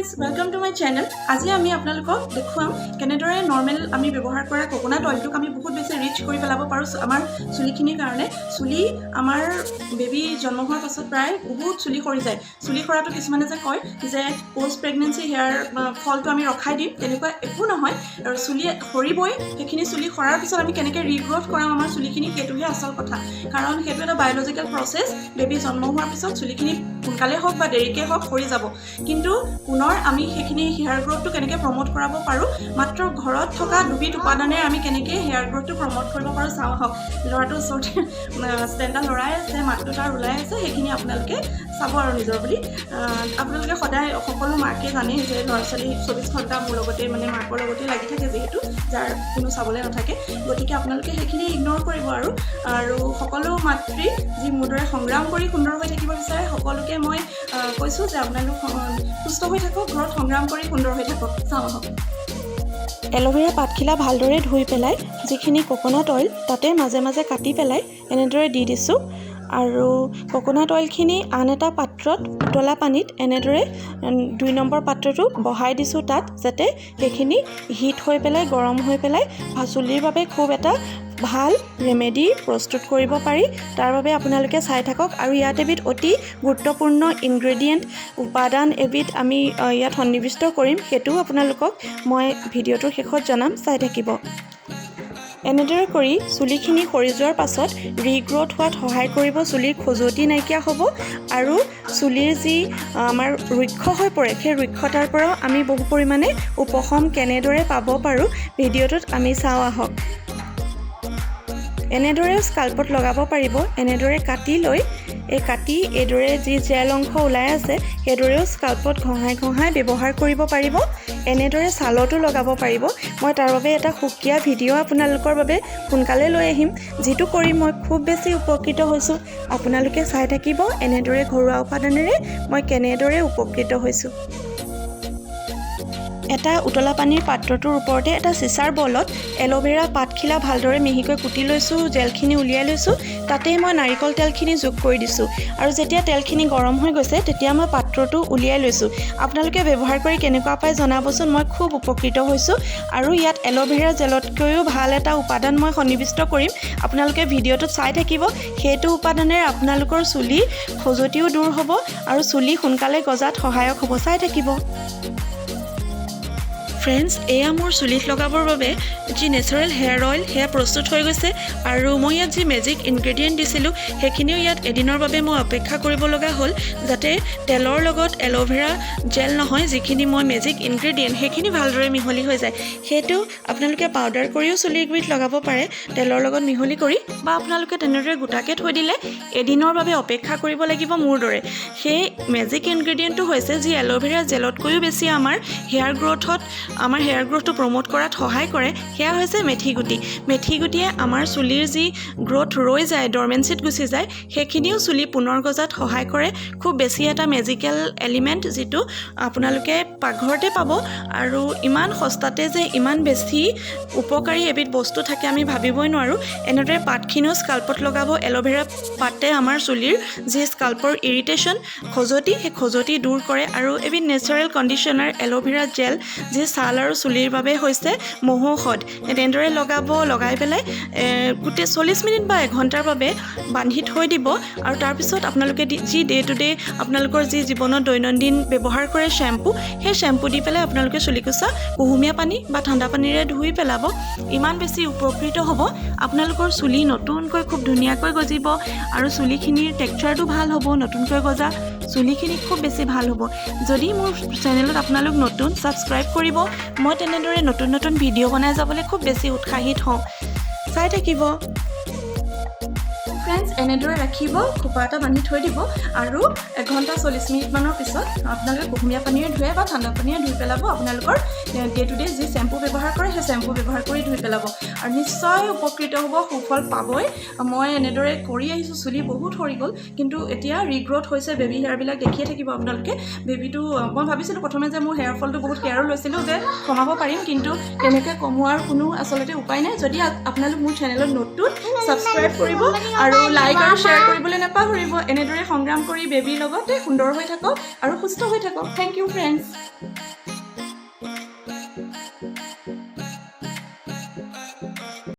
Friends, welcome to my channel. আজি আমি আপোনালোকক দেখুৱাম কেনেদৰে নৰ্মেল আমি ব্যৱহাৰ কৰা কক'নাট অইলটোক আমি বহুত বেছি ৰিচ কৰি পেলাব পাৰোঁ আমাৰ চুলিখিনিৰ কাৰণে। চুলি আমাৰ বেবী জন্ম হোৱাৰ পাছত প্ৰায় বহুত চুলি সৰি যায়। চুলি সৰাটো কিছুমানে যে কয় যে পষ্ট প্ৰেগনেঞ্চি হেয়াৰ ফলটো আমি ৰখাই দিম, তেনেকুৱা একো নহয়। আৰু চুলি সৰিবই। সেইখিনি চুলি সৰাৰ পিছত আমি কেনেকৈ ৰিগ্ৰ'থ কৰাম আমাৰ চুলিখিনি, সেইটোহে আচল কথা। কাৰণ সেইটো এটা বায়'লজিকেল প্ৰচেছ। বেবী জন্ম হোৱাৰ পিছত চুলিখিনি সোনকালে হওক বা দেৰিকৈ হওক সৰি যাব। কিন্তু পুনৰ আমি সেইখিনি হেয়াৰ গ্ৰ'থটো কেনেকৈ প্ৰম'ট কৰাব পাৰোঁ, মাত্ৰ ঘৰত থকা দুবিধ উপাদানেৰে আমি কেনেকৈ হেয়াৰ গ্ৰ'থটো প্ৰম'ট কৰিব পাৰোঁ, চাওঁ আহক। ল'ৰাটোৰ ওচৰতে ষ্টেণ্ডডাল লৰাই আছে, মাতটো তাৰ ওলাই আছে। সেইখিনি আপোনালোকে চাব আৰু নিজৰ বুলি। আপোনালোকে সদায় সকলো মাকে জানেই যে ল'ৰা ছোৱালী 24 ঘণ্টা মোৰ লগতে, মানে মাকৰ লগতে লাগি থাকে, যিহেতু যাৰ কোনো চাবলৈ নাথাকে। গতিকে আপোনালোকে সেইখিনি ইগন'ৰ কৰিব আৰু আৰু সকলো মাতৃ যি মোৰ দৰে সংগ্ৰাম কৰি সুন্দৰ হৈ থাকিব বিচাৰে, সকলোকে মই কৈছোঁ যে আপোনালোক সুস্থ হৈ থাকক, ঘৰত সংগ্ৰাম কৰি সুন্দৰ হৈ থাকক। চাওঁ আহক। এল'ভেৰা পাতখিলা ভালদৰে ধুই পেলাই যিখিনি কক'নাট অইল, তাতে মাজে মাজে কাটি পেলাই এনেদৰে দি দিছোঁ। আৰু কক'নাট অইলখিনি আন এটা পাত্ৰত উতলা পানীত এনেদৰে 2 নম্বৰ পাত্ৰটো বহাই দিছোঁ তাত, যাতে সেইখিনি হিট হৈ পেলাই, গৰম হৈ পেলাই চুলিৰ বাবে খুব এটা ভাল ৰেমেডি প্ৰস্তুত কৰিব পাৰি। তাৰ বাবে আপোনালোকে চাই থাকক। আৰু ইয়াত এবিধ অতি গুৰুত্বপূৰ্ণ ইনগ্ৰেডিয়েণ্ট, উপাদান এবিধ আমি ইয়াত সন্নিৱিষ্ট কৰিম। সেইটোও আপোনালোকক মই ভিডিঅ'টোৰ শেষত জনাম, চাই থাকিব। এনেদৰে কৰি চুলিখিনি সৰি যোৱাৰ পাছত ৰিগ্ৰ'থ হোৱাত সহায় কৰিব। চুলিৰ খজুৱতি নাইকিয়া হ'ব আৰু চুলিৰ যি আমাৰ ৰুক্ষ হৈ পৰে, সেই ৰুক্ষতাৰ পৰাও আমি বহু পৰিমাণে উপশম কেনেদৰে পাব পাৰোঁ, ভিডিঅ'টোত আমি চাওঁ আহক। এনেদৰেও স্কাল্পত লগাব পাৰিব। এনেদৰে কাটি লৈ, এই কাটি এইদৰে যি জেল অংশ ওলাই আছে, সেইদৰেও স্কাল্পত ঘঁহাই ঘঁহাই ব্যৱহাৰ কৰিব পাৰিব। এনেদৰে ছালতো লগাব পাৰিব। মই তাৰ বাবে এটা সুকীয়া ভিডিঅ' আপোনালোকৰ বাবে সোনকালে লৈ আহিম, যিটো কৰি মই খুব বেছি উপকৃত হৈছোঁ। আপোনালোকে চাই থাকিব, এনেদৰে ঘৰুৱা উপাদানেৰে মই কেনেদৰে উপকৃত হৈছোঁ। এটা উতলা পানীৰ পাত্ৰটোৰ ওপৰতে এটা চিচাৰ বলত এল'ভেৰা পাতখিলা ভালদৰে মিহিকৈ কুটি লৈছোঁ, জেলখিনি উলিয়াই লৈছোঁ। তাতেই মই নাৰিকল তেলখিনি যোগ কৰি দিছোঁ আৰু যেতিয়া তেলখিনি গৰম হৈ গৈছে, তেতিয়া মই পাত্ৰটো উলিয়াই লৈছোঁ। আপোনালোকে ব্যৱহাৰ কৰি কেনেকুৱা পায় জনাবচোন। মই খুব উপকৃত হৈছোঁ। আৰু ইয়াত এল'ভেৰা জেলতকৈও ভাল এটা উপাদান মই সন্নিৱিষ্ট কৰিম। আপোনালোকে ভিডিঅ'টোত চাই থাকিব। সেইটো উপাদানেৰে আপোনালোকৰ চুলি খজুৱতিও দূৰ হ'ব আৰু চুলি সোনকালে গজাত সহায়ক হ'ব। চাই থাকিব। ফ্ৰেণ্ডছ, এয়া মোৰ চুলিত লগাবৰ বাবে যি নেচাৰেল হেয়াৰ অইল, সেয়া প্ৰস্তুত হৈ গৈছে। আৰু মই ইয়াত যি মেজিক ইনগ্ৰেডিয়েণ্ট দিছিলোঁ, সেইখিনিও ইয়াত এদিনৰ বাবে মই অপেক্ষা কৰিব লগা হ'ল, যাতে তেলৰ লগত এল'ভেৰা জেল নহয়, যিখিনি মই মেজিক ইনগ্ৰেডিয়েণ্ট, সেইখিনি ভালদৰে মিহলি হৈ যায়। সেইটো আপোনালোকে পাউডাৰ কৰিও চুলিৰ গুৰিত লগাব পাৰে তেলৰ লগত মিহলি কৰি, বা আপোনালোকে তেনেদৰে গোটাকৈ থৈ দিলে এদিনৰ বাবে অপেক্ষা কৰিব লাগিব মোৰ দৰে। সেই মেজিক ইনগ্ৰেডিয়েণ্টটো হৈছে যি এল'ভেৰা জেলতকৈও বেছি আমাৰ হেয়াৰ গ্ৰ'থত, আমাৰ হেয়াৰ গ্ৰ'থটো প্ৰম'ট কৰাত সহায় কৰে, সেয়া হৈছে মেথি গুটি। মেথি গুটিয়ে আমাৰ চুলিৰ যি গ্ৰ'থ ৰৈ যায়, ডৰমেঞ্চিত গুচি যায়, সেইখিনিও চুলি পুনৰ গজাত সহায় কৰে। খুব বেছি এটা মেজিকেল এলিমেণ্ট, যিটো আপোনালোকে পাকঘৰতে পাব। আৰু ইমান সস্তাতে যে ইমান বেছি উপকাৰী এবিধ বস্তু থাকে, আমি ভাবিবই নোৱাৰোঁ। এনেদৰে পাতখিনিও স্কাল্পত লগাব। এল'ভেৰা পাতে আমাৰ চুলিৰ যি স্কাল্পৰ ইৰিটেশ্যন, খজুৱতি, সেই খজুৱতি দূৰ কৰে। আৰু এবিধ natural conditioner aloe vera gel, যি ছাল আৰু চুলিৰ বাবে হৈছে মহৌষধ। তেনেদৰে লগাব। লগাই পেলাই গোটেই 40 মিনিট বা এঘণ্টাৰ বাবে বান্ধি থৈ দিব। আৰু তাৰপিছত আপোনালোকে যি ডে টু ডে আপোনালোকৰ যি জীৱনত দৈনন্দিন ব্যৱহাৰ কৰে শ্বেম্পু, সেই শ্বেম্পু দি পেলাই আপোনালোকে চুলিকোচা কুহুমীয়া পানী বা ঠাণ্ডা পানীৰে ধুই পেলাব। ইমান বেছি উপকৃত হ'ব। আপোনালোকৰ চুলি নতুনকৈ খুব ধুনীয়াকৈ গজিব আৰু চুলিখিনিৰ টেক্সাৰটো ভাল হ'ব। নতুনকৈ গজা চুলিখিনি খুব বেছি ভাল হ'ব। যদি মোৰ চেনেলত আপোনালোক নতুন, ছাবস্ক্ৰাইব কৰিব। মই তেনেদৰে নতুন নতুন ভিডিঅ' বনাই যাবলৈ খুব বেছি উৎসাহিত হওঁ। চাই থাকিব। ফ্ৰেণ্ডছ, এনেদৰে ৰাখিব, খোপা এটা বান্ধি থৈ দিব আৰু এঘণ্টা 40 মিনিটমানৰ পিছত আপোনালোকে কুহুমীয়া পানীৰে ধুৱে বা ঠাণ্ডা পানীৰে ধুই পেলাব। আপোনালোকৰ ডে টু ডে যি শ্বেম্পু ব্যৱহাৰ কৰে, সেই শ্বেম্পু ব্যৱহাৰ কৰি ধুই পেলাব আৰু নিশ্চয় উপকৃত হ'ব, সুফল পাবই। মই এনেদৰে কৰি আহিছোঁ। চুলি বহুত সৰি গ'ল, কিন্তু এতিয়া ৰিগ্ৰ'থ হৈছে। বেবী হেয়াৰবিলাক দেখিয়ে থাকিব আপোনালোকে। বেবীটো মই ভাবিছিলোঁ প্ৰথমে যে মোৰ হেয়াৰ ফলটো বহুত কেয়াৰো লৈছিলোঁ যে কমাব পাৰিম, কিন্তু তেনেকৈ কমোৱাৰ কোনো আচলতে উপায় নাই। যদি আপোনালোক মোৰ চেনেলত নতুন, ছাবস্ক্ৰাইব কৰিব আৰু লাইক আৰু শ্বেয়াৰ কৰিবলৈ নাপাহৰিব। এনেদৰে সংগ্ৰাম কৰি বেবীৰ লগতে সুন্দৰ হৈ থাকক আৰু সুস্থ হৈ থাকক। Thank you, friends.